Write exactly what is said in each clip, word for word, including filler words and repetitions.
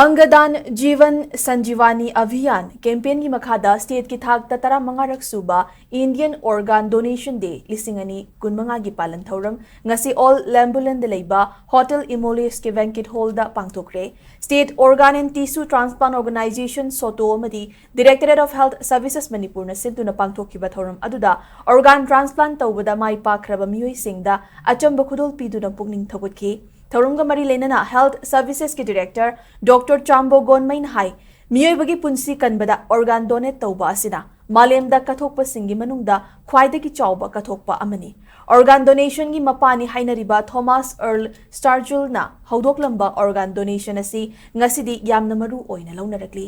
ꯑꯪꯒꯗꯥꯟ ꯖꯤꯕꯟ ꯁꯟꯖꯤꯋꯥꯅꯤ ꯑꯚꯤꯌꯥꯟ ꯀꯦꯝꯄꯦꯟꯒꯤ ꯃꯈꯥꯗ ꯁ꯭ꯇꯦꯠꯀꯤ ꯊꯥꯛꯇ ꯇꯔꯥꯃꯉꯥꯔꯛ ꯁꯨꯕ Indian Organ Donation Day ꯂꯤꯁꯤꯡ ꯑꯅꯤ ꯀꯨꯟꯃꯉꯥꯒꯤ ꯄꯥꯂꯟ ꯊꯧꯔꯝ ꯉꯁꯤ ꯑꯣꯜ ꯂꯦꯝꯕꯨꯂꯦꯟꯗ ꯂꯩꯕ ꯍꯣꯇꯦꯜ ꯏꯃꯣꯂꯦꯁꯀꯤ ꯕꯦꯡꯀꯦꯠ ꯍꯣꯜꯗ ꯄꯥꯡꯊꯣꯛꯈ꯭ꯔꯦ꯫ State Organ and Tissue Transplant Organisation, ꯁꯣꯇꯣ, ꯑꯃꯗꯤ Directorate of Health Services ꯃꯅꯤꯄꯨꯔꯅ ꯁꯤꯟꯗꯨꯅ ꯄꯥꯡꯊꯣꯛꯈꯤꯕ ꯊꯧꯔꯝ ꯑꯗꯨꯗ organ transplant ꯇꯧꯕꯗ ꯃꯥꯏ ꯄꯥꯛꯈ꯭ꯔꯕ ꯃꯤꯑꯣꯏꯁꯤꯡꯗ ꯑꯆꯝꯕ ꯈꯨꯗꯣꯜ ꯄꯤꯗꯨꯅ ꯄꯨꯛꯅꯤꯡ ꯊꯧꯒꯠꯈꯤ꯫ ꯊꯧꯔꯝꯒ ꯃꯔꯤ ꯂꯩꯅꯅ Health Servicesꯀꯤ Director Doctor ꯆꯥꯝꯕꯣ ꯒꯣꯟꯃꯩꯅ ꯍꯥꯏ, ꯃꯤꯑꯣꯏꯕꯒꯤ ꯄꯨꯟꯁꯤ ꯀꯟꯕꯗ organ donate ꯇꯧꯕ ꯑꯁꯤꯅ ꯃꯥꯂꯦꯝꯗ ꯀꯠꯊꯣꯛꯄꯁꯤꯡꯒꯤ ꯃꯅꯨꯡꯗ ꯈ꯭ꯋꯥꯏꯗꯒꯤ ꯆꯥꯎꯕ ꯀꯠꯊꯣꯛꯄ ꯑꯃꯅꯤ꯫ Organ donationꯒꯤ ꯃꯄꯥꯅꯤ ꯍꯥꯏꯅꯔꯤꯕ ꯊꯣꯃꯥꯁ ꯑꯔꯜ ꯁ꯭ꯇꯥꯔꯖꯨꯜꯅ ꯍꯧꯗꯣꯛꯂꯝꯕ organ donation ꯑꯁꯤ ꯉꯁꯤꯗꯤ ꯌꯥꯝꯅ ꯃꯔꯨ ꯑꯣꯏꯅ ꯂꯧꯅꯔꯛꯂꯤ꯫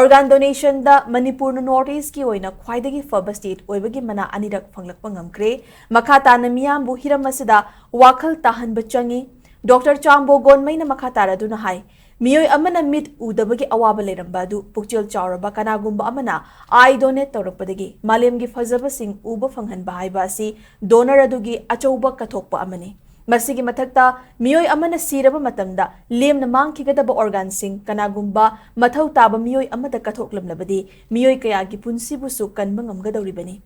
Organ donationꯗ ꯃꯅꯤꯄꯨꯔꯅ North Eastꯀꯤ ꯑꯣꯏꯅ ꯈ꯭ꯋꯥꯏꯗꯒꯤ ꯐꯕ state ꯑꯣꯏꯕꯒꯤ ꯃꯅꯥ ꯑꯅꯤꯔꯛ ꯐꯪꯂꯛꯄ ꯉꯝꯈ꯭ꯔꯦ꯫ ꯃꯈꯥ ꯇꯥꯅ ꯃꯤꯌꯥꯝꯕꯨ ꯍꯤꯔꯝ ꯑꯁꯤꯗ ꯋꯥꯈꯜ ꯇꯥꯍꯟꯕ ꯆꯪꯏ꯫ ꯗꯣꯛꯇꯔ ꯆꯥꯝꯕꯣ ꯒꯣꯟꯃꯩꯅ ꯃꯈꯥ ꯇꯥꯔꯗꯨꯅ ꯍꯥꯏ, ꯃꯤꯑꯣꯏ ꯑꯃꯅ ꯃꯤꯠ ꯎꯗꯕꯒꯤ ꯑꯋꯥꯕ ꯂꯩꯔꯝꯕ ꯑꯗꯨ ꯄꯨꯛꯆꯦꯜ ꯆꯥꯎꯔꯕ ꯀꯅꯥꯒꯨꯝꯕ ꯑꯃꯅ eye donate ꯇꯧꯔꯛꯄꯗꯒꯤ ꯃꯥꯂꯦꯝꯒꯤ ꯐꯖꯕꯁꯤꯡ ꯎꯕ ꯐꯪꯍꯟꯕ ꯍꯥꯏꯕ ꯑꯁꯤ donor ꯑꯗꯨꯒꯤ ꯑꯆꯧꯕ ꯀꯠꯊꯣꯛꯄ ꯑꯃꯅꯤ꯫ ꯃꯁꯤꯒꯤ ꯃꯊꯛꯇ, ꯃꯤꯑꯣꯏ ꯑꯃꯅ ꯁꯤꯔꯕ ꯃꯇꯝꯗ ꯂꯦꯝꯅ ꯃꯥꯡꯈꯤꯒꯗꯕ organꯁꯤꯡ ꯀꯅꯥꯒꯨꯝꯕ ꯃꯊꯧ ꯇꯥꯕ ꯃꯤꯑꯣꯏ ꯑꯃꯗ ꯀꯠꯊꯣꯛꯂꯝꯂꯕꯗꯤ ꯃꯤꯑꯣꯏ ꯀꯌꯥꯒꯤ ꯄꯨꯟꯁꯤꯕꯨꯁꯨ ꯀꯟꯕ ꯉꯝꯒꯗꯧꯔꯤꯕꯅꯤ꯫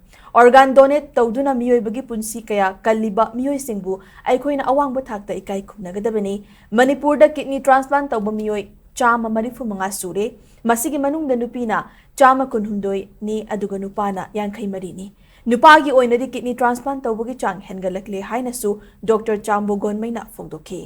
Organ donate ꯇꯧꯗꯨꯅ ꯃꯤꯑꯣꯏꯕꯒꯤ ꯄꯨꯟꯁꯤ ꯀꯌꯥ ꯀꯜꯂꯤꯕ ꯃꯤꯑꯣꯏꯁꯤꯡꯕꯨ ꯑꯩꯈꯣꯏꯅ ꯑꯋꯥꯡꯕ ꯊꯥꯛꯇ ꯏꯀꯥꯏ ꯈꯨꯝꯅꯒꯗꯕꯅꯤ꯫ ꯃꯅꯤꯄꯨꯔꯗ kidney transplant ꯇꯧꯕ ꯃꯤꯑꯣꯏ ꯆꯥꯝꯃ ꯃꯔꯤꯐꯨ ꯃꯉꯥ ꯁꯨꯔꯦ꯫ ꯃꯁꯤꯒꯤ ꯃꯅꯨꯡꯗ ꯅꯨꯄꯤꯅ ꯆꯥꯝꯃ ꯀꯨꯟꯍꯨꯝꯗꯣꯏꯅꯤ, ꯑꯗꯨꯒ ꯅꯨꯄꯥꯅ ꯌꯥꯡꯈꯩ ꯃꯔꯤꯅꯤ꯫ ꯅꯨꯄꯥꯒꯤ ꯑꯣꯏꯅꯗꯤ kidney transplant ꯇꯧꯕꯒꯤ ꯆꯥꯡ ꯍꯦꯟꯒꯠꯂꯛꯂꯦ ꯍꯥꯏꯅꯁꯨ ꯗꯣꯛꯇꯔ ꯆꯥꯝꯕꯣ ꯒꯣꯟꯃꯩꯅ ꯐꯣꯡꯗꯣꯛꯈꯤ꯫